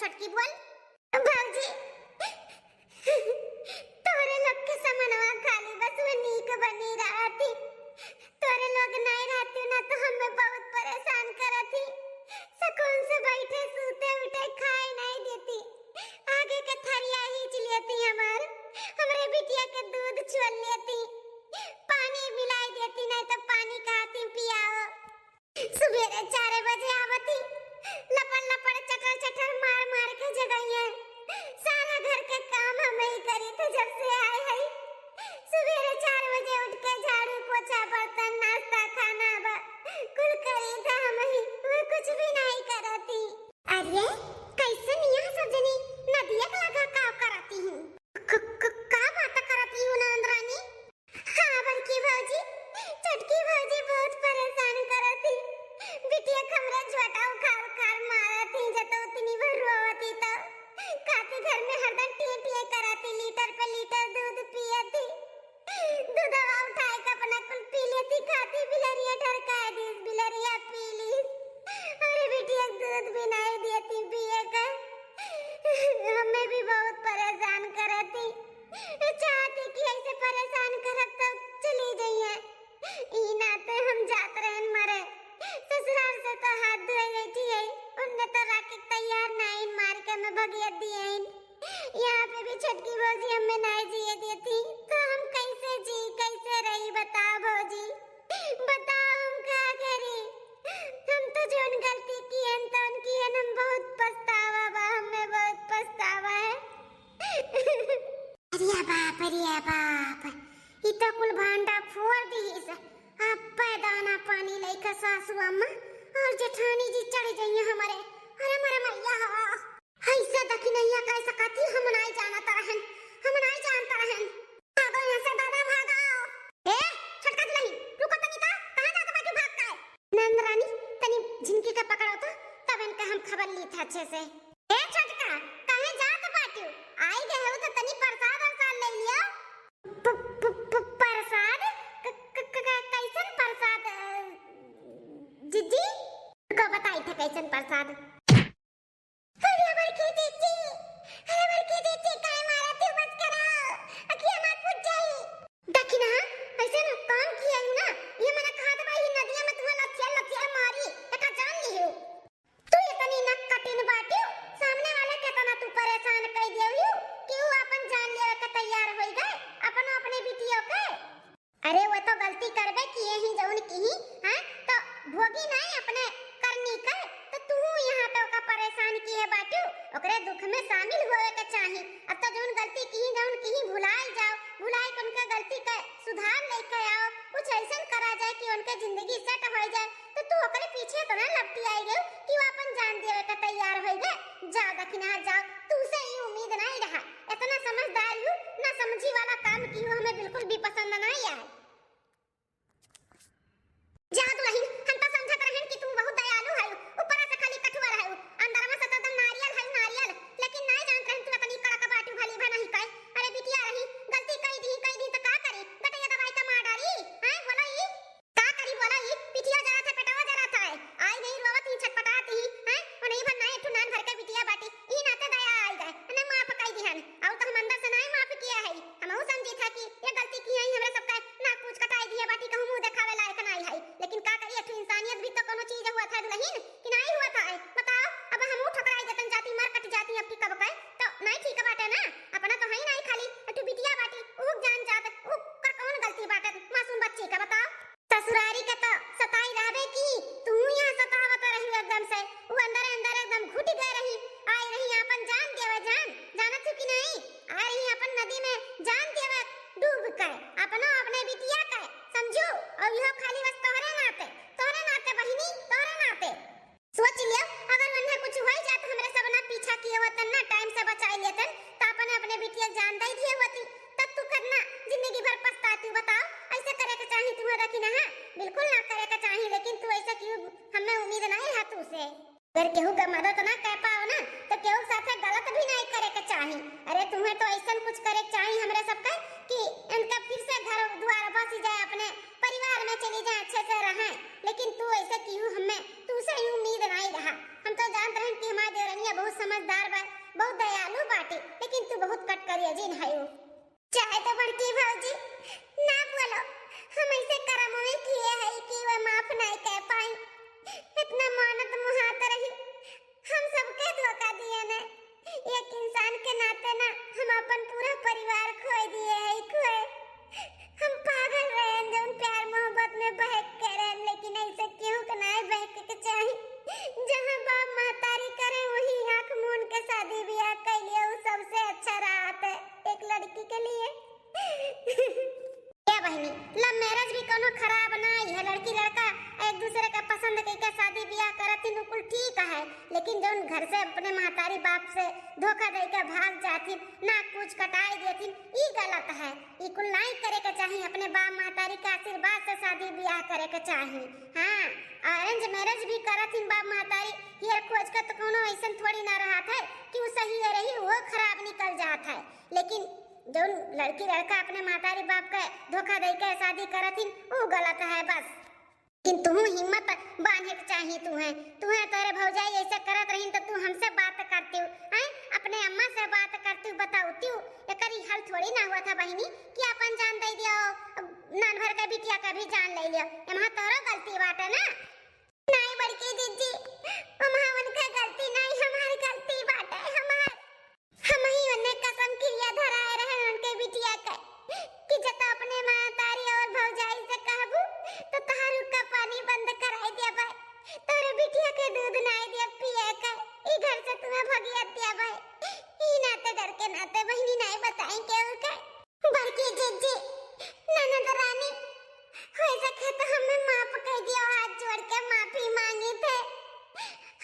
छोटकी बोल। भौजी, तोरे लोग के समनवा खाली बस वो नीक बनी रहती। तोरे लोग नाई रहती ना तो हमें बहुत परेशान करती। सुकून से बैठे, सूते, उठे, खाए नाई देती। आगे के थरिया हींच लेती हमार। हमरे बिटिया के दूध छोल लेती। पानी मिलाई देती, नाई तो पानी कहती पियाओ। सुबेरे चार बजे आवती, लपड़ लपड़ चटर चटर मार मार के जगइहैं। सारा घर के काम हमहीं करी थे जब से आए हई। सुबेरे चार बजे उठ के झाड़ू पोछा बर्तन नाश्ता खाना बा कुल करी थे हमहीं, वो कुछ भी नाई करती। अरे कैसे निया सब जनी नदिया के लगा का करती हूँ? क-, क-, का बात करती हूँ ननद रानी? हाँ बड़की भौजी, छोटकी भौजी बहुत परेशान करत ही। बिटिया के हमरा झोटा उखाड़ उखाड़ मारत ही, जत उतनी भर रोवत ही तो। काती घर में हरदम टिए टिए करत ही, लीटर पे लीटर दूध पियत ही। दूधवा उठाए के अपना कुल पी लेती, खाती बिलरिया ढरकाए दीस, बिलरिया पी लीस। अरे बिटिया के दूध भी नहीं देती पिए के। हमें भी बहुत परेशान करत ही। चाहती कि ऐसे परेशान करब तो चली जइहैं। ई नाते हम जात रहन मरे। ससुराल से तो हाथ धोए बैठी है, उनने तो राखे के तैयार नाइन, मार के हमें भगिया दिए हैं। यहाँ पे भी छोटकी भौजी हमें नाई जिए देती, तो हम कैसे जी, कैसे रही, बताओ भौजी, बताओ हम का करी। हम तो जौन गलती किहन, तौन किहन, हम बहुत पछतावा बा, हमें बहुत पछतावा है। अरे बाप, अरे बाप, ई तो कुल भांडा फोड़ दीस। अब पैदाना पानी लइके सासू अम्मा और जेठानी जी चढ़ जइहैं हमरे। अरे मरे मैया हो। ऐसे दखिनहिया कैसे कथी हम नाई जानत रहन, हम नाई जानत रहन। भागो यहाँ से दादा, भागो। ए, छोटका दुलहिन, रुको तनी ता, कहाँ जात बाटी भाग के? नंद रानी, तनी झिनकी के पकड़ो तो, तब इनका हम खबर ली था अच्छे से। ए छोटका, कहे जात बाटू? आई गए हो तो तनी प्रसाद वरसाद ले लियो। प-, प-, प-, प्रसाद? क-, क-, क-, क-, कैसन प्रसाद, अ, जिज्जी? को बताई थे कैसन प्रसाद? अरे बड़की जिज्जी, अरे बड़की जिज्जी, काहे मारत हो? बस करा, अखिया मार फूट जाई। देखी ना, ऐसे ना काम किया हूँ ना, ये मना कहा था भाई, नदिया में तुम्हें लथिया लथिया मारी, एका जान लियो। तू इतनी नक कटिन बाटियो, सामने वाले के तना तू परेशान कई दियो यू कि वो अपन जान लेवे के तैयार होई गए, अपनो अपने बिटियों के। अरे वो तो गलती करबे किए ही जौन किही, हाँ? तो भोगी नहीं अपने करनी के, तो तू यहाँ पे ओका परेशान किए बाटियो, ओकरे दुख में शामिल होवे के चाही। अब तो जौन गलती किही जौन किही भुलाई जाओ, भुलाई के उनके गलती के सुधार लेके आओ, कुछ ऐसन करा जाए कि उनके जिंदगी सेट हो जाए। तो तू ओकरे पीछे तो ना लपटी आई गई कि वो अपन जान देवे का तैयार हो गए। जा दखिना जा, तू से ई उम्मीद नहीं रहा, इतना समझदार हूँ ना, समझी वाला काम की हूँ, हमें बिल्कुल भी पसंद नहीं आए। जा दुलहिन, हम तो समझत रहन कि तू बहुत दयालु है, ऊपर से खाली कठुआ रहे, अंदर में से तो एकदम नारियल है नारियल, लेकिन नहीं जानत रहन तू इतनी कड़क बाटू भली भा नहीं कहे। अरे बिटिया रही, गलती कई दी, कई दी तो का करी, गटैया दवाई का मार डारी, हैं बोला ई? का करी बोला ई? पिठिया जरा था, पेटवा जरा था, आई गई रोवत ही, छटपटात ही, हैं? ओ नहीं भर ना एक ठो नान भर के बिटिया बाटी, ई नाते दया आई गए, ने माफ कई दिहन, और तो हम अंदर से नहीं माफ किया है, हमहू समझी था कि ये गलती की है, हमरा सबका नाक पूछ कटाई दिया बाटी, कहूँ मुंह देखावे लायक नहीं है, लेकिन का करी, एक ठो इंसानियत भी तो कोनो चीज हुआ था दुलहिन, कि नहीं हुआ था? बताओ, अब हमहू ठुकराई जतन जाती, मर कट जाती, अब की कब कहे, तो नहीं ठीक बाटे ना, अपना तो है ही नहीं, खाली एक ठो बिटिया बाटी, उहुक जान जात, उकर कौन गलती बाटे, मासूम बच्ची का बताओ। ससुरारी के तो सताई रहबे की, तू यहाँ सतावत रही एकदम से, वो अंदर अंदर एकदम घुट गए रही, आई रही अपन जान देवे जान, जानत हो कि नहीं, आई रही अपन नदी में जान देवे डूब के, अपनो अपने बिटिया के, समझू, और यह खाली बस तोहरे नाते, तोहरे नाते बहिनी, तोहरे नाते। सोच लियो, अगर उन्हें कुछ हो जात, हमरे सब ना पीछा किए होतन ना, टाइम से बचाई लेतन, तो अपने, अपने बिटिया जान दे दिए होती, तब तू करना जिंदगी भर पछताती। बताओ, ऐसे करे के चाही तुम्हें रखी ना है? बिल्कुल ना करे के चाही, लेकिन तू ऐसे क्यों, हमें उम्मीद नहीं रहा तू से। अगर केहू का मदद ना कर पाओ ना, तो केहू साथे गलत भी नहीं करे के चाही। अरे तुम्हें तो ऐसा कुछ करे के चाही हमरे सबके कि इनका फिर से घर द्वार बस जाए, अपने परिवार में चली जाए, अच्छे से रहें, लेकिन तू ऐसे क्यों, हमें तू से ही उम्मीद नहीं रहा। हम तो जानत रहन कि हमार देवरनिया बहुत समझदार बा, बहुत दयालु बाटी, लेकिन तू बहुत कटकरिया जिन हयू। चाहे तो बड़की भौजी ना बोलो, हम ऐसे करमवे किए हई कि वह माफ नहीं कर पाई। इतना मानत मुहात रही, हम सबके धोखा दिए ने। एक इंसान के नाते ना हम अपन पूरा परिवार खोए दिए हई, खोए। हम पागल रहन जौन प्यार मोहब्बत में बहक के रहन, लेकिन ऐसे केहू के नाय बहके के चाही। जहाँ बाप महतारी करे वही आँख मून के शादी ब्याह कैलिए, उ सबसे अच्छा रहत है एक लड़की के लिए। ए बहिनी, love marriage भी कोनो खराब नाई है। लड़की लड़का एक दूसरे के पसंद कइके शादी ब्याह करतिन, उ कुल ठीक है, लेकिन जौन घर से अपने महतारी बाप से धोखा दे के भाग जातिन, नाक पूछ कटाई देतिन, ई गलत है। ई कुल नाई करे के चाही, अपने बाप महतारी के आशीर्वाद से शादी ब्याह करे के चाही। हाँ, arrange marriage भी करतिन बाप महतारी, हेर खोज के तो कोनो ऐसन थोड़ी ना रहत है कि उ सही है रही, वो खराब निकल जात है। लेकिन जौन लड़की लड़का अपने महतारी बाप के धोखा दे के शादी करतिन, उ गलत है बस। लेकिन तुहू हिम्मत बांधे के चाही तुहे। तुहे तोरे भौजाई ऐसे करत रहिन तो तू हमसे बात करतिउ, हैं? अपने अम्मा से बात करतिउ, बताउतिउ। एकरी हल थोड़ी ना हुआ था बहिनी कि अपन जान दे दियो, नान भर के बिटिया का भी जान ले लियो। एमा तोरो गलती बाटे ना। नाई बड़की जिज्जी, ओमा उनका गलती नाई, हमार गलती बाटे, हमार। हमही ओने कसम किरिया धराए रहन उनके बिटिया के कि जब अपने महतारी और भौजाई से कहबू तो तहार उनका पानी बंद कराई देबे, तोरे बिटिया के दूध नाई देब पिए के, ई घर से तुम्हें भगिया देबे। ई नाते डर के नाते बहिनी नाई बताई केहू के। बड़की जिज्जी, ननद रानी, हो सके तो हमें माफ कर दियो, हाथ जोड़ के माफी मांगी थे।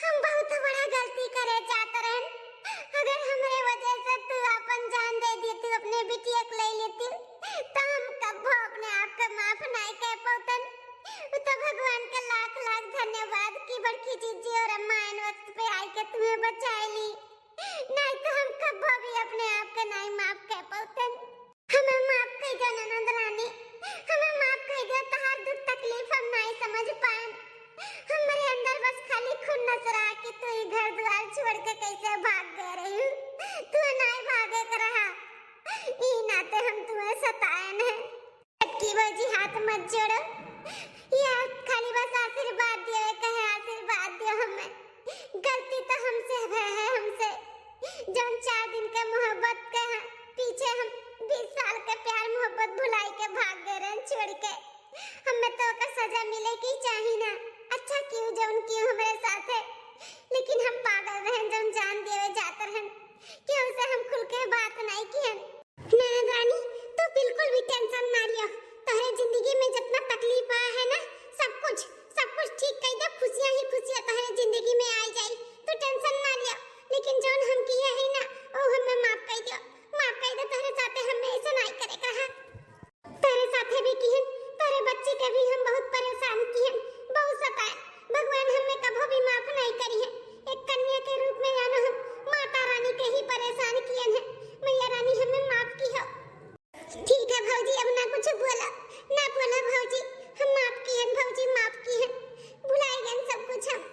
हम बहुत बड़ा गलती करे जात रहन। अगर हमरे वजह से तू अपन जान दे देती, अपने बिटिया के ले लेती, तो हम कब्बो अपने आप के माफ नाई कर पौतन। तो भगवान के लाख लाख धन्यवाद कि बड़की जिज्जी और अम्मा ऐन वक्त पे आई के तुम्हें बचाए ली, नाई तो हम कब्बो भी अपने आप के नाई माफ कर पौतन। हमें माफ कर दो ननद रानी, हमें माफ कर दो, तहार दुख तकलीफ हम नाई समझ पाएन। हमरे अंदर बस खाली खुन्नस रहा कि तू ई घर द्वार छोड़ के कैसे भाग गए रही। तू नाई भागे के रहा, ई नाते हम तुम्हें सताएन है। छोटकी भौजी हाथ मत जोड़ो, ये हाथ खाली बस आशीर्वाद दियो, ये कहे आशीर्वाद दियो हमें। गलती तो हमसे भय है, हमसे। जौन चार दिन के मोहब्बत के ह-, पीछे हम बीस साल के प्यार मोहब्बत भुलाई के भाग गए रहन छोड़ के। हमें तो ओकर सजा मिले के चाही ना। अच्छा किहू जौन किहू हमरे साथे, लेकिन हम पागल रहन जौन जान देवे जात रहन। केहू से हम खुल के बात नाई किहन। ननद रानी, तू बिल्कुल भी tension ना लियो। तोहरे जिंदगी में जितना तकलीफ आया है ना, सब कुछ, सब कुछ ठीक कर दे। खुशियाँ ही खुशियाँ तोहरे जिंदगी में आई जाई, तू tension ना लियो। लेकिन जौन हम किए है ना, वो हमें माफ कर दियो, माफ कर दे। तोहरे साथे हमें ऐसा नाई करे के रहा। तोहरे साथे भी किहन, तोहरे बच्ची के भी हम बहुत परेशान किहन, बहुत सताए। भगवान हमें कभो भी माफ नाई करिहन। एक कन्या के रूप में जानो हम माता रानी के ही परेशान किहन है। मैया रानी हमें माफ किहो। ठीक है भौजी, अब ना कुछ बोला, ना बोला भौजी, हम माफ किहन भौजी, माफ किहन, भुलाई गन सब कुछ हम।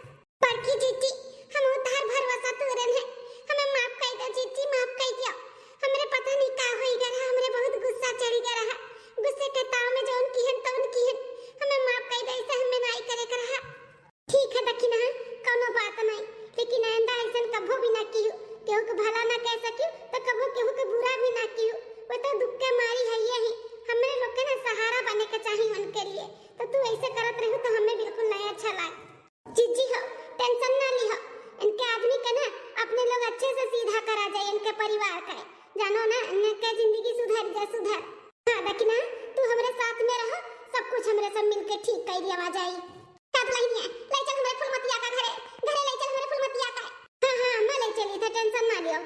बड़की जीजी, हम उतार भरोसा तोरन है, हमें माफ कर दो जीजी, माफ कर दियो। हमरे पता नहीं का होई गया रहा, हमरे बहुत गुस्सा चढ़ी गया रहा, गुस्से के ताव में जौन किहन तौन किहन, हमें माफ कर दो, ऐसे हमें नाई करे के रहा। ठीक है दखिना, कौनो बात नहीं, लेकिन आइंदा ऐसन कभो भी ना किहू, केहू के भला ना कह सकियो, तो कभो केहू के बुरा भी ना किहू। वो तो दुख के मारी है यही, हमरे लोग के ना सहारा बने के चाही उनके लिए। तो तू ऐसे करत रहू तो हमें बिल्कुल नहीं अच्छा लाग। जीजी हो, tension ना लिहो, इनके आदमी के ना अपने लोग अच्छे से सीधा करा जाए, इनके परिवार का, जानो ना, इनके जिंदगी सुधर जाए, सुधर। हाँ दखिना, तू हमरे साथ में रहो, सब कुछ हमरे सब मिलके ठीक कर दिया जाई। का दुल्हनिया, ले चल हमरे फुलमतिया का घरे, घरे ले चल हमरे फुलमतिया का। हाँ, हाँ, मैं ले चली था, tension ना लियो।